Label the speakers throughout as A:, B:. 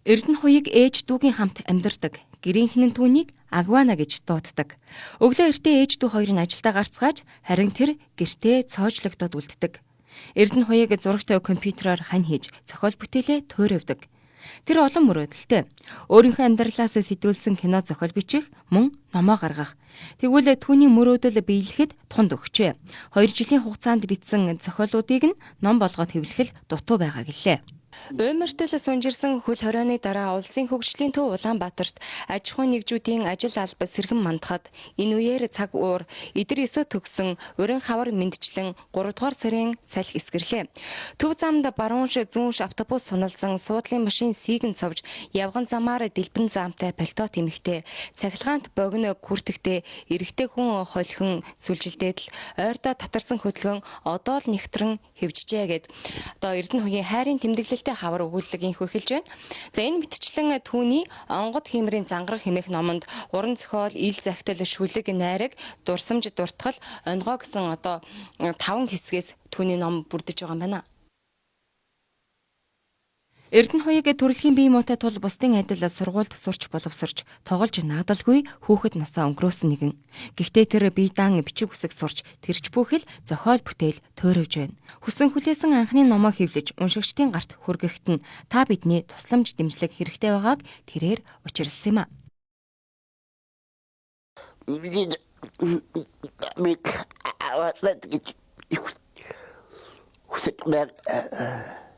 A: Эрдэнэ хуйг ээж дүүгийн хамт амьдардаг. Гэрийнхэн нь түүнийг Агвана гэж дууддаг. Өглөө эртээ ээж дүү хоёр нь ажилдаа гарцгааж, харин тэр гэртээ цоожлогдоод үлддэг. Эрдэнэ хуйг зурагтай компьютероор хань хийж, зохиол бүтээлээ туйравдаг. Тэр олон мөрөөдөлтэй. Өөрийнхөө амьдралаас сэтгүүлсэн кино зохиол бичих, мөн номоо гаргах. Тэгвэл түүний мөрөөдөл биелэхэд тунд өгчээ. 2 жилийн хугацаанд бичсэн зохиолуудыг нь ном болгоод хэвлэх л дутуу байгаа гэлээ. Уймартал сунжирсан хөл хорионы дараа улсын хөгжлийн төв Улаанбаатарт аж ахуйн нэгжүүдийн ажил алба сэргэн мандахад энэ үеэр цаг уур эдэр ёсоо төгсөн уран хавар мэндчлэн 3 дугаар сарын салхи эсгэрлээ. Төв замд баруун ш зүүн ш автобус суналзан суудлын машин сийгэн цовж явган замаар дэлбэн заамтай пальто тэмхтэй цахилгаант богино күртэгтэй эрэгтэй хүн холихон сүлжилдээд л ойрдоо татарсан хөдөлгөөн одоо л нэгтрэн хэвжижээ гэд одоо Эрдэнэ хугийн хайрын тэмдэглэлтэй хавар өгүүлэг инхүү эхэлж байна. За, энэ мэтчлэн түүний Онгод хиймрийн зангарах хэмээх номонд уран зохиол, ил захидал, шүлэг, найраг, дурсамж, дуртгал, онигоо гэсэн одоо 5 хэсгээс түүний ном бүрдэж байгаа юм байна. Эрдэнэ хуйг төрөлхийн бие муутай тул бусдын адил сургуульд сурч боловсорч тоглож наадалгүй хүүхэд насаа өнгөрөөсөн нэгэн. Гэхдээ тэр бие даан бичиг үсэг сурч тэрч бүхэл зохиол бүтээл туйравж байна. Хүсэн хүлээсэн анхны номоо хэвлэж уншигчдын гарт хүргэхэд нь та бидний тусламж дэмжлэг хэрэгтэй байгааг тэрээр учирлсан юм а.
B: Миний намыг аваад гэж хүсэж байна.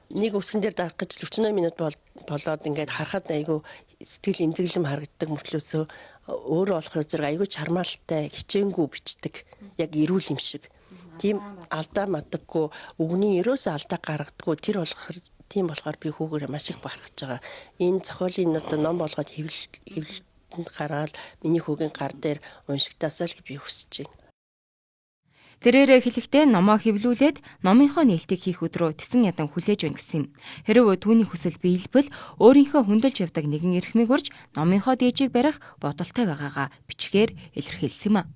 C: Нэг үсгэн дээр дарах гэж 48 минут болоод ингээд харахад айгүй сэтгэл эмзэглэм харагддаг мөртлөөсөө өөрөө болохоор зэрэг айгүй чармаалтай, хичээнгүй бичдэг. Яг эрүүл юм шиг. Тийм алдаа мадаггүй, үгний ерөөсөө алдаа гаргадаггүй. Тэр болохоор, тийм болохоор би хүүгээрээ маш их бахархаж байгаа. Энэ зохиолын одоо ном болгоод хэвлэлтэнд гараад миний хүүгийн гар дээр уншигдаасаа л гэж би хүсэж байна.
A: Тэрээр хэлэхдээ номоо хэвлүүлээд номынхоо нээлтийг хийх өдрөө тэсэн ядан хүлээж байна гэсэн юм. Хэрв түүний хүсэл биелбэл өөрийнхөө хүндэлж явдаг нэгэн эрхмийг урьж номынхоо дээжийг барих бодолтой байгаагаа бичгээр илэрхийлсэн юм а.